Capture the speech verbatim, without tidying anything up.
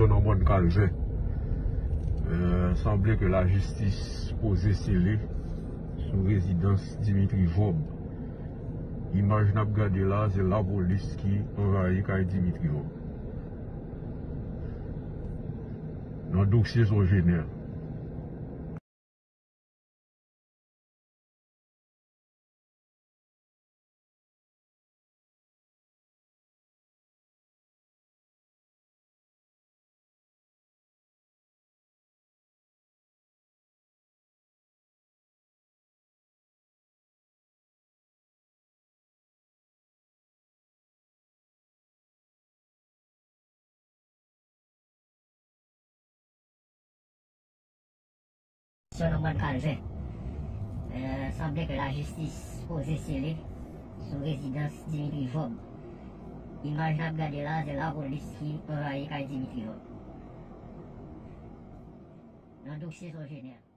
Nan Mòn Kalvè. Euh, sanble ke lajistis poze sele sou rezidans Dimitri Vorbe. Imaj n ap gade la, se lapolis ki anvayi kay Dimitri Vorbe. Nan dosye Sogener. Sou nan Mòn Kalvè. Euh, sanble ke lajistis poze sele sou rezidans Dimitri Vorbe. Imaj n ap gade la, se lapolis ki anvayi kay Dimitri Vorbe. Nan dosye Sogener.